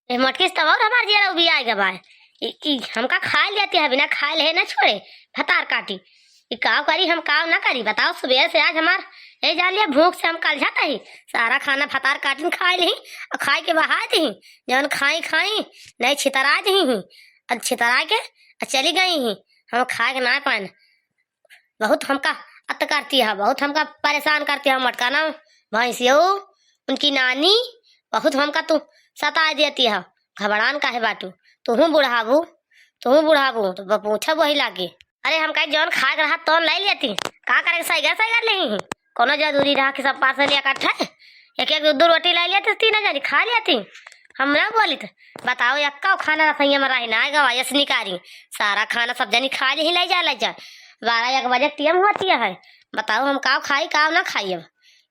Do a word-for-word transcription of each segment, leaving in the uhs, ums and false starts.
ए मोटकी से तब और हमार जियरा उबियाए गवा है। ई, ई हमका खाए लेती है, बिना खाए ले ना छोड़े, भतार काटी। ई काव करी, हम काव ना करी, बताओ। सुबह से आज हमार, ए जान लिया, भूख से हम कल जाता ही, सारा खाना भतार काटिन खाए ली, और खाए के बहाए दी, जौन खाई खाई, नहीं छितरा दी ही, और छितरा के, और चली गई ही, हम खाए के ना पाए। बहुत हमका अत करती है, बहुत हमका परेशान करती है, मटकाना भैंसियो, उनकी नानी, बहुत हमका तू सताए देती है। घबरान काहे बाटू? तुहूँ बुढ़ाबू, तुहूँ बुढ़ाबू, तो ब-, पूछब वही लागे। अरे, हम कहे जौन खाए के रहा, तौन ले लेती। का करे के, सही कर, सही कर लेही। कोनो जरूरी रहा कि सब पार्सल इकट्ठे, एक एक दो दो रोटी ले लेती, तीन जनी खा लेती। हम ना बोलित। बताओ, एक्का खाना रसोईया में रही ना, गवा यस निकारी। सारा खाना सब जनी खा ली, ले जा, ले जा। बारह एक बजे टीएम होती है। बताओ, हम काव खाई, काव ना खाई अब।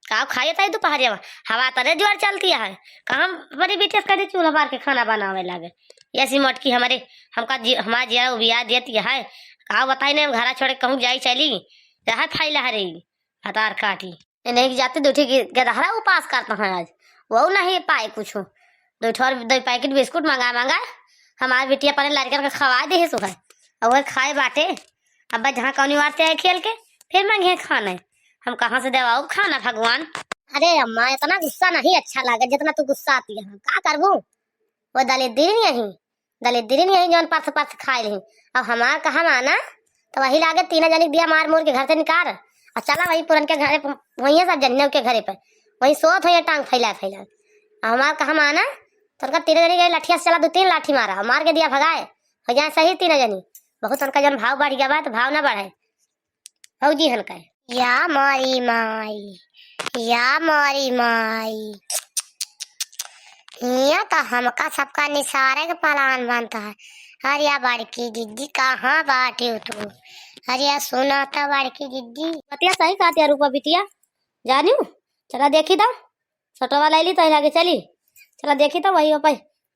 काव खाई तई दोपहरिया में? हवा तरे जोर चलती है। कहाँ बड़ी बिटिया कभी चूल्हा बार के खाना बनावे लागे? ऐसी मोटकी हमारे, हमका जी, हमारा जिया उबिया देती है। काव बताई नहीं, हम घरा छोड़ के कहूँ जाई चली, रहा फैला है रही। भतार काटी। ए नहीं जाते, दो ठे गे-, गेदहरा उपास करता है आज, वो नहीं पाए कुछ। दो ठो और, दो पैकेट बिस्कुट मंगा मंगा हमारे बिटिया अपने लड़कन के खवा दे है सुबह, और वह खाए बाटे। अब जहाँ कौनी वार से आए खेल के, फिर मांगे खाना। हम कहाँ से देवाऊ खाना भगवान? अरे अम्मा, इतना गुस्सा नहीं अच्छा लागे जितना तू गुस्सा आती है। का करबू? वो दलिद्री नहीं यही, दलिद्री नहीं यही जौन परस परस खाए रही। अब हमार कहा माना, तो वही लागे तीन जनी दिया मार मूर के घर से निकार, और चला वही पुरन के घरे प-, वहीं सब जनियों के घरे पे, वहीं सोत हो टांग फैला फैला। और हमार कहा माना, तो उनका तीन जनी गई लठिया से चला, दो तीन लाठी मारा, मार के दिया भगाए, हो जाए सही तीन जनी। बहुत उनका जौन भाव बढ़ गया बा, तो भाव ना बढ़े। भौजी हन कहे, या मोरी माई, या मोरी माई। हियाँ तो हमका सबका निसारे के प्लान बनता है। अरे या बड़की जिज्जी, कहाँ बाटी हो तू? अरे या सुना तो बड़की जिज्जी। बतिया सही कहती है रूपा बिटिया, जानियो, चला देखी तो। सटवा लाइली तो लागे चली। चला देखी तो वही ओपे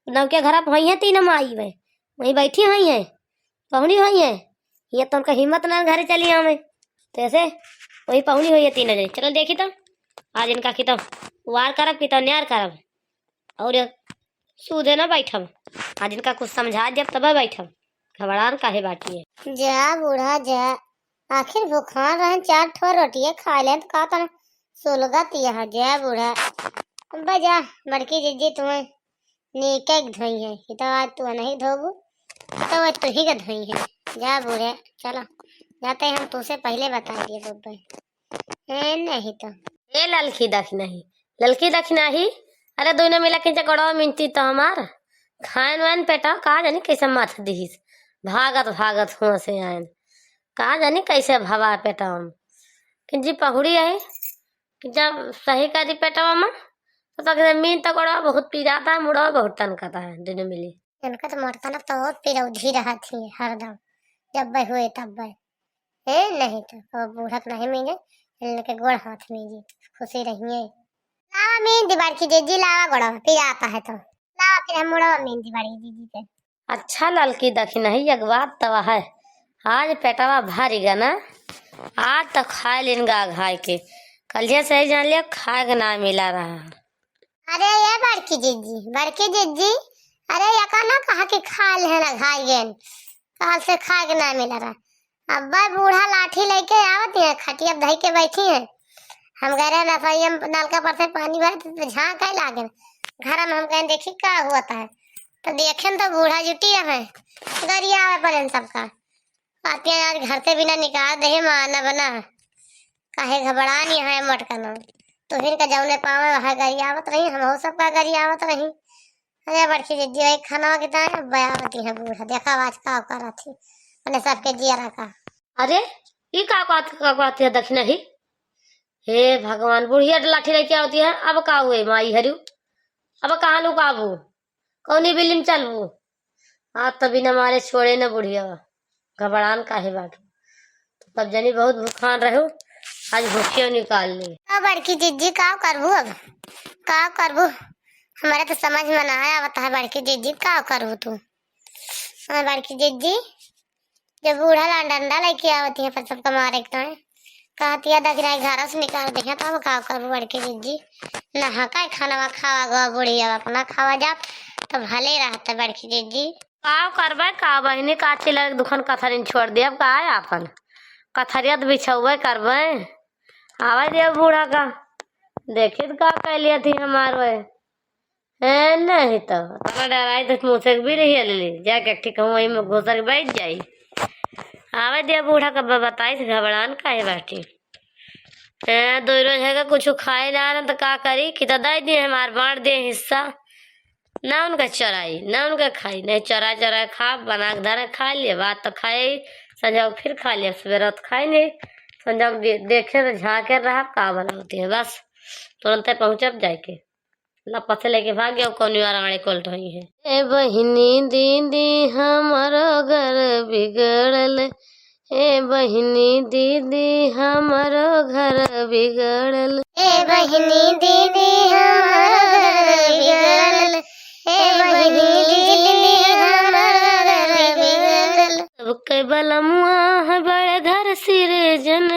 नौके घर पे हुई है, तीन माई वे वहीं बैठी हुई है, पहुनी हुई है। ये तो उनका हिम्मत ना घरे चली आवे, तो ऐसे वही पहुनी हुई है तीन जने। चला देखी तो आज इनका की तो वार करब की तो न्यार करब, और ये सूदे ना बैठब। आज इनका कुछ समझा जब तब बैठब, घबरान काहे बाटी है। जा बूढ़ा जा, आखिर भूखान रहन, चार ठो रोटियाँ खा लेन तो का तन सुलगत यहाँ। जा बूढ़ा, अब्बा जा, बड़की जिज्जी तुम्हें नीके के धोई है, ये तो आज तू नहीं धोबू, तो वह तू ही का धोई है। जा बूढ़े, चलो, जाते हम तुझसे पहले बता दिए बब्बे। ए नहीं तो। ए ललकी दखिनही, ललकी दखिनही, अरे दोनों मिला के जगड़वा मिनती तो हमार खाएन वाएन पेटा का जानी कैसे मथ दिहिस, भागत भागत हुआ से आएन, का जानी कैसे भवा पेटा हम। कि जी पहुड़ी है कि जब सही करी पेटवा में, तो तक मीन तो गोड़वा बहुत पिराता है, मुड़वा बहुत तनकता है, दोनों मिली। इनका तो मोटकना तो बहुत पिरौधी रहत ही हरदम, जब हुए तब। ए, नहीं तो, अब बूढ़ा तो नहीं मीने, इनके गोड़ हाथ मीजे, खुशी रहिए। लावा मीन दी बड़की जिज्जी, लावा गोड़वा, पिराता है तो। लावा फिर हम मुड़वा मीन दी बड़की जिज्जी के। अच्छा ललकी दखिनही, एक बात तो है, आज पेटवा भर गया ना, आज तो खाए लेन गा घाय के, कलिया से ही जान लिया खाए के ना मिला रहा। अरे ये बड़की जिज्जी, बड़की जिज्जी, अरे यका ना कहा कि खा लेन घाय गेन, काल से खाए के ना मिला रहा। अब्बा बूढ़ा लाठी लेके आवत है, खटिया धई के बैठी है। हम गए रहे रसोईया में नलका पर से पानी भरे तो झांक के लागे। घर में हम कहें देखी का हुआ है, तो देखें तो बूढ़ा जुटी रहे, गरियावे पड़ेन सबका। आतिया आज घर से बिना निकाल दे, माँ न बना, काहे घबरानी है मोटकना। तुहिन का जौने पावे वह गरियावत रही, हम सबका गरियावत रही। अरे बड़की जिज्जी, वही खाना के दाएं बयावती है बूढ़ा, देखा आज का करत ही, अपने सबके जियरा का। अरे, ई का बात, का बात है दखिनही? हे भगवान, बुढ़िया लाठी लेके आवती है, अब का हुए माई हरियो? अब कहाँ लुकाबू? कौनी बिल्ली में चलबू? आज तो बिना मारे छोड़े न बुढ़िया, घबरान काहे बाटू? तो सब जनी बहुत भूखान रहो, आज भूखियो निकाल ली। ओ बड़की जिज्जी, का करबू अब? का करबू? हमारे तो समझ में ना आवत है बड़की जिज्जी, का करबू तू? हाँ, बड़की जिज्जी, जब बूढ़ा ला डंडा लेके आवती है, पर सबका मारे के तो है। कहती है, "दखिनही घर से निकाल दिया, तो अब का करबू बड़की जिज्जी? नहा का खाना खावा गो बूढ़ी, अब अपना खावा जात, तो भले रहत बड़की दीदी। का करबे का बहिनी, का चिल्ला दुखन कथरिन छोड़ दिया, अब का है आपन कथरिया तो बिछौबे करबे। आवे दिया बूढ़ा का, देखी तो का कह लिया थी हमार वे। ए, नहीं तो अपना डराई तो मुँह से भी नहीं ले ली, जाके ठीक हम वही में घुसर के बैठ जाई। आवे दिया बूढ़ा का, ब-, बताई तो घबरान काहे बाटी। ए, दो रोज है कुछ खाए ना, ना तो का करी कि तो दे दिए हमार बांट दिए हिस्सा। ना उनका चराई, ना उनका खाई, नहीं चरा चरा खा, बना के धरे खा लिए, बात तो खाए, संझा को फिर खा लिए, सवेरा तो खाए नहीं, संझा को दे-, देखे तो झांके रहा, का बनावती है, बस तुरंते पहुँचब जाके। लपसे लेके भाग गया, कौन वाला आड़े कोल्ट रही है। ए बहिनी दीदी हमरो घर बिगड़ल, ए बहिनी दीदी हमरो घर बिगड़ल। ए बहिनी दीदी हमरो घर बिगड़ल, ए बहिनी दीदी हमरो घर बिगड़ल। सबके बलमुआ है बड़े घर सिरजन,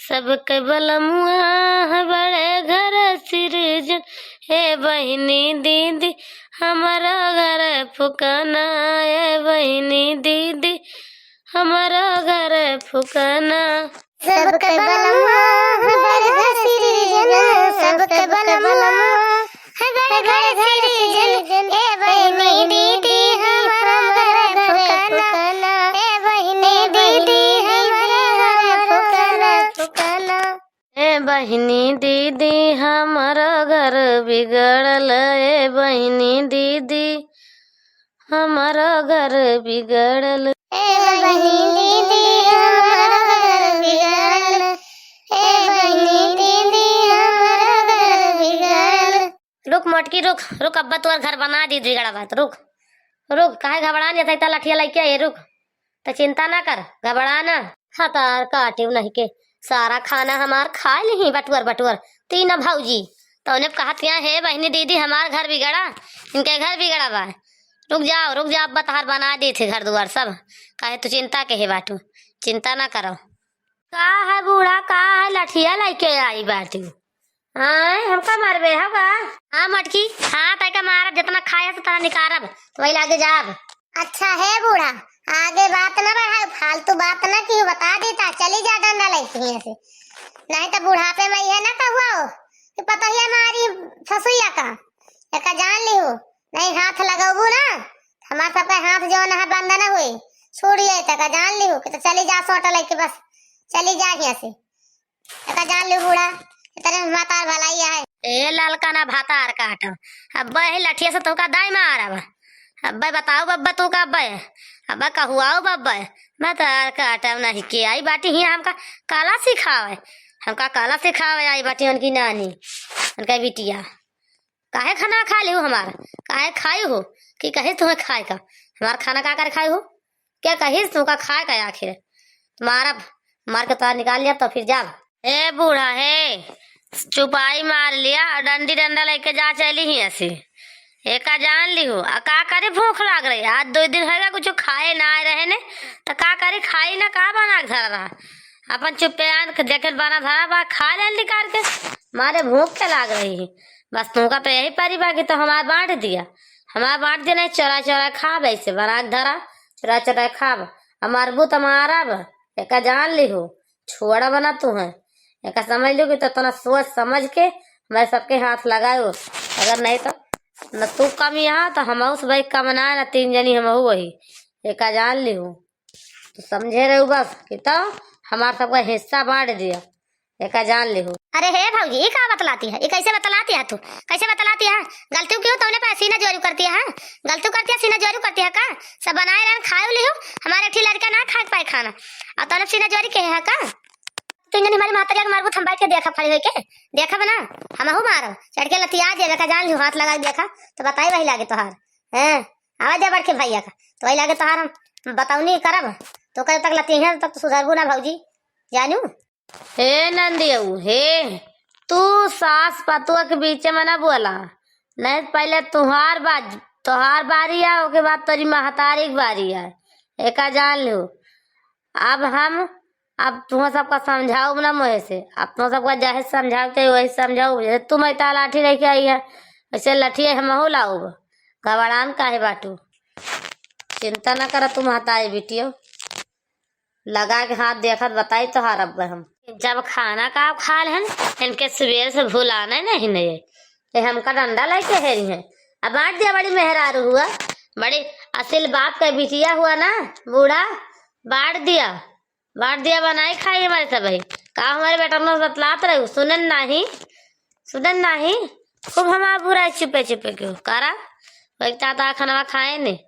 सबके बलमुआ है बड़े घर सिरजन। ए बहिनी दीदी हमरो घर फुकाना, ए बहिनी दीदी हमरो घर फुकाना। सबके बलमुआ है बड़े घर सिरजन, सबके बलमुआ है बड़े घर सिरजन। ए बहिनी दीदी हमरो घर फुकाना, ए बहिनी दीदी हमरो घर फुकाना। ए बहिनी दीदी हमरो घर बिगड़ल, ए बहिनी दीदी हमरो घर बिगड़ल। ए बहिनी दीदी हमरो घर बिगड़ल, ए बहिनी दीदी हमरो घर बिगड़ल। रुक मोटकी, रुक, रुक, अब्बा तोर घर बना दी बिगड़ा बात, रुक, रुक, काहे घबरान जाता, इतना लठिया लइके आई, रुक। त चिंता ना कर, घबरा ना। हतार काटिउ नहीं के, सारा खाना हमार खाइ लिही बटुअर बटुअर, तीन भौजी। तौने कहत हियाँ, "हे बहिनी दीदी, हमार घर बिगड़ा, इनके घर बिगड़ा बा।" रुक जाओ, रुक जाओ, अब तहार बनाइ देत ही घर दुआर सब। काहे तू चिंता के हे बाटू, चिंता ना करो। का है बूढ़ा, का है लठिया लइके आई बाटू? आय, हमका मारबे, हो का? हाँ, मटकी, हाँ, तैका मारब, जितना खाए से तना निकारब, तो वही लागे जाब। अच्छा हे बूढ़ा, आगे बात ना बढ़ाओ, फालतू बात ना कियो, बता देता, चली जा डंडा लइके हियाँ से। नहीं तो बुढ़ापे में इहे ना कहुआ हो कि पतोहिया मारी ससुइया का, एका जान लिहो, नहीं हाथ लगौबू ना, हमार सबका हाथ जौन है बंद ना होई, छूट जाए तका जान लिहो कि तो चली जा सोटा लइके, बस चली जा हियाँ से। एका जान लियो बूढ़ा, इतने में हमार भलाई है। ए ललका ना भातार काट, अब्बे ही लठिया से तोका दाई मारब। अब्बे बताओ बब्बे तू का अब्बे, अब्बे कहुआओ बब्बे, भातार काट नहीं के आई बाटी ही हमका काला सिखावे, हमका काला सिखावे आई बाटी उनकी नानी, उनका बिटिया। काहे खाना खा लिहू हमार? काहे खाई हो? कि कहिस तुम्हें खाए का? हमार खाना का करे खाई हो? क्या कहिस तुमका खाए का आखिर? मारब, मार के तोरा निकाल लिया तो फिर जाब। ए बूढ़ा हे, चुपाई मार लिया और डंडी डंडा लेके जा चली ही ऐसी। एका जान लिहू, आ का करे भूख लाग रही? आज दो दिन होगा कुछ खाए ना आए रहे ने, तो का करे खाई ना का बना के धरा रहा? अपन चुप्पे आन के देखे बना धरा बा, खा ले निकाल के, मारे भूख के लाग रही है। बस तुमका तो यही परी बा कि तो हमार बांट दिया, हमार बांट दिया, नहीं चोरा चोरा खाब, ऐसे बना के धरा, चोरा चोरा खाब, हमार बू तो मारब, एका जान लिहू, छोड़ा बना तू है, एका समझ लिहू कि तो इतना सोच समझ के हमारे सबके हाथ लगाओ, अगर नहीं तो न तू कम यहाँ तो हम उस भाई कम ना, ना तीन जनी हम वही, एका जान लिहू। तू समझे रहू बस कि तो हमार सबका हिस्सा बांट दिया, एका जान लिहू। अरे हे भौजी, ई का बतलाती है? ई कैसे बतलाती है तू? कैसे बतलाती है? गलती क्यों तौने पे सीना जोरू करती है? गलती करती है, सीना जोरू करती है का? सब बनाए रहन, खाए लिहू, हमारे एक लड़का ना खाए पाए खाना, और तौने सीना जोरी के है का? तू जनी हमारी मातरिया के मारबू, हम बैठ के देखा खड़ी होके, देखा बना, हम हूँ मारब, चढ़ के लतिया जे, एका जान लिहू, हाथ लगा के देखा, तो बताई वही लागे तोहार। हैं? आवा दे बड़के भैया का, तो वही लागे तोहार हम बतौनी करब, तो कब तक लतिया तब तो सुधरबू ना भौजी, जानू। हे नंदियऊ, हे, तू सास पतुआ के बीच में ना बोला, नहीं तो पहले तुहार बाज-, तुहार बारी आ, ओके बाद तोरी महतारी के बारी आ, एका जान लिहू। अब हम, अब तुम सबका समझाऊब ना मुँह से, अब तुम सबका जैसे समझाओ चाहे वही समझाऊब, जैसे तुम इतना लाठी लेके आई है, वैसे लठिया हमहू लाऊब। घबड़ान काहे बाटू? चिंता ना करा तुम, हताए बिटियो, लगा के हाथ देखत बताई तोहार अब हम। जब खाना का खा लेहन, इनके सुबेर से भुलाना ही नहीं, नहीं। ये हमका डंडा लेके हेरी हैं। अब बांट दिया, बड़ी मेहरारू हुआ, बड़ी असिल बाप का बिटिया हुआ ना, बूढ़ा, बांट दिया, बांट दिया, बनाई खाई हमारे सब ही। का हमारे बेटा में बतलात रहे, सुनन नाही, सुनन नाही, खूब हमार बुराई चुपे चुपे के हो। कारा, एक ता ता खाना खाए ने,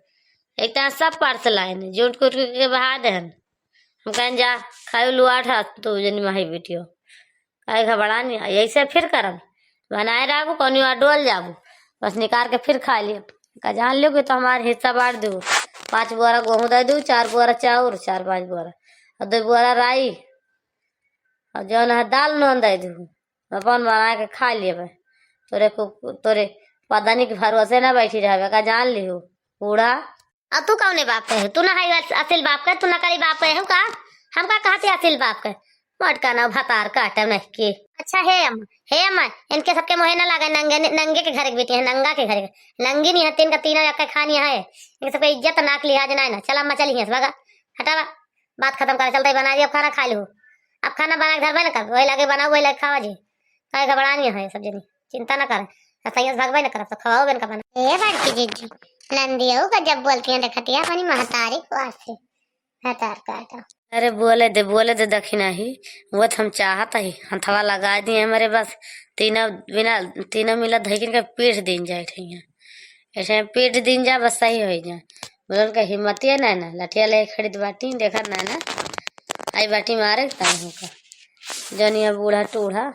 एक ता सब पार्सल आए ने, जूट कूट के बहा देहन। हम कहन जा, खायो लुआठ हाथ तो जनी माही बिटियो। काहे घबड़ानी है, ऐसे फिर करब, बनाए रहबू, कौनी बार डोल जाबू, बस निकाल के फिर खा लियो। का जान लियो कि तो हमार हिस्सा बांट दू, पाँच बोरा गेहूं दे दू, चार बोरा चाउर, चार पाँच बोरा, और दो बोरा राई, और जौन है दाल नून दे दू, अपन बना के खा लेबे। तोरे को, तोरे पदनी के भरोसे ना बैठी रहबे, का जान लियो बूढ़ा। और तू कौने बाप के है? तू ना है अस-, असिल बाप के, तू नकली बाप के है का? हमका कहती असिल बाप के? मोटका ना भतार काटे नहीं के। अच्छा हे अम्मा, हे अम्मा, इनके सबके मोहे ना लागे, नंगे, नंगे के घर के बेटी है, नंगा के घर के। नंगी नहीं है, तीन का तीनों एक खानी है। इनके सबके इज्जत नाक लिहाज ना है ना। चल अम्मा, चल हियां से, भागा, हटावा। बात खत्म कर, चलते ही बना दी, अब खाना खा लो। अब खाना बना के धरबे ना कर, वही लागे बनाओ, वही लागे खावा जी। काहे घबड़ानी है सब जनी, चिंता ना कर। आ सही से भगबे ना करब, तो खवाओ बेन का बना। ए बड़की जीजी, नंदियो का जब बोलती हैं, देखतिया अपनी महतारी को आज से। हतार काटा। अरे बोले दे, बोले दे, दखिना ही, वो तो हम चाहत ही, हथवा लगा दिए हमारे बस, तीनों बिना, तीनों मिला धइकिन के पीट दिन जाए ठैया, ऐसे पीट दिन जा, बस सही हो जा। बोलन के हिम्मतिए ना, ना, लठिया ले खरीद बाटी, देखत ना, ना, आई बाटी मारे, तब होकर जनिया बूढ़ा टूढ़ा।